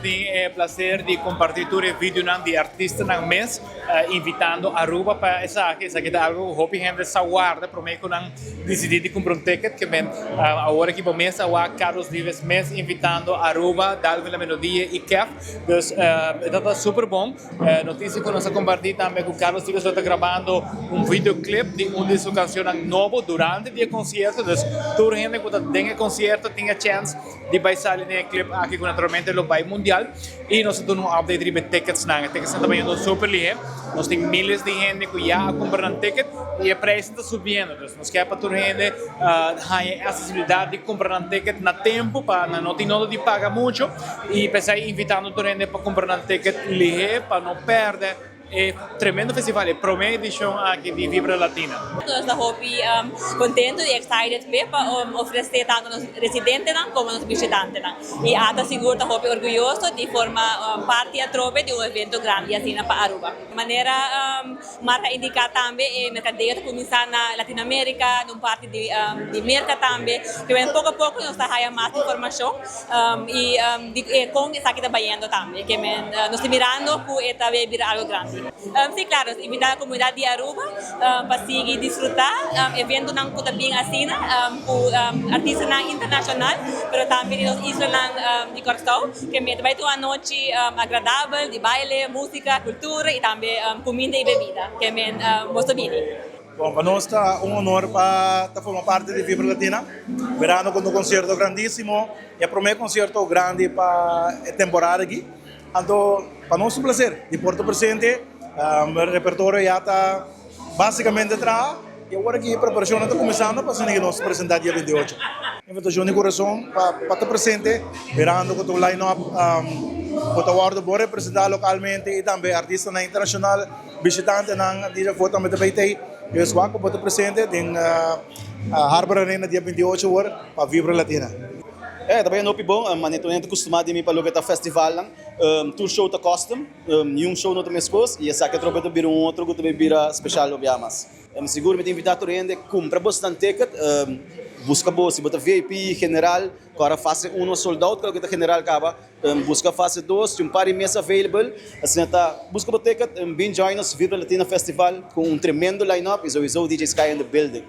Tin e placer di comparti tur e videonan di artistanan mes invitando Aruba pa esaki. Esaki ta algo cu hopi hende sa warda prome cu nan dicidi di cumpra un ticket. Ke men awor aki bo mes a wak Carlos Vives mes invitando Aruba, Dalvin La Melodie y Kef. Dus e ta ta super bon. Noticia cu nos a comparti tambe cu Carlos Vives lo ta grabando un videoclip di un di su cancionnan nobo durante di e concierto. Dus tur hende cu ta den e concierto tin e chance di bai sali den e clip aki cu naturalmente lo bai mundial y nos ta duna un update riba e ticketsnan. E ticketsnan ta bayendo super lihe. Nos tin miles di hende cu ya a cumpra nan ticket y e prijsnan ta subiendo. Dus nos kier pa tur hende haña e accesibilidad di cumpra nan ticket na tempo pa nan no tin nodo di paga mucho y p'esei invitando tur hende pa cumpra nan ticket lihe pa no perde E tremendo festival, e prome edicion aki di Vibra Latina. Nos ta hopi contento y excited p'e pa ofrece tanto nos residentenan como nos bishitantenan. Y ata sigur ta hopi orguyoso di forma parti atrobe di un evento grandi asina pa Aruba. Manera Mark a indica tambe e mercadeo ta cuminsa na Latinoamerica, na un parti di Merca tambe. Kimen poco a poco nos ta haya mas informacion y di con esaki ta bayendo tambe. Kimen nos ta mirando cu e ta bay bira algo grandi. Si claro, nos invita e comunidad di Aruba pa sigui disfruta eventonan cu ta bin asina cu artistanan internacional pero tambe di nos islanan di Corsou. Kimen ta bay ta un anochi agradabel di baile, musica, cultura y tambe cuminda y bebida. Kimen boso ta bini. Bon, pa nos ta un honor pa ta forma parti di Vibra Latina. Verano ku un konsierto grandísimo, e promé konsierto grandi pa e temporada aki. Anto pa nos un plaser di por ta presente. E repertorio ya ta básikamente traha i awor aki e preparashonnan ta kuminsando pa asina ku nos presentá dia 28. Invitashon di kurason pa ta presente mirando ku ta un line-up ku ta wòrdu bon representá lokalmente i tambe artistanan internashonal. Bishitantenan di afó tambe ta bay tey. Dios wak ku bo ta presente den Harbor Arena dia 28 or pa Vibra Latina. E ta bayendo hopi bon, manera tur hende ta kustumá di mi pa loke ta festivalnan. Tur show ta custom, niun show no ta meskos i esaki atrobe ta bira un otro ku ta bay bira special hopi amas. Sigur mi ta invitá tur hende kumpra bosnan ticket, buska bo si bo ta VIP, general, ku ora fase uno a sold out, ku loke ta general kaba. Busca fase dos, tin un par di mesa available, asina ta busca bo ticket, bin join nos Vibra Latina Festival cu un tremendo line up y sowieso DJ Sky in the building.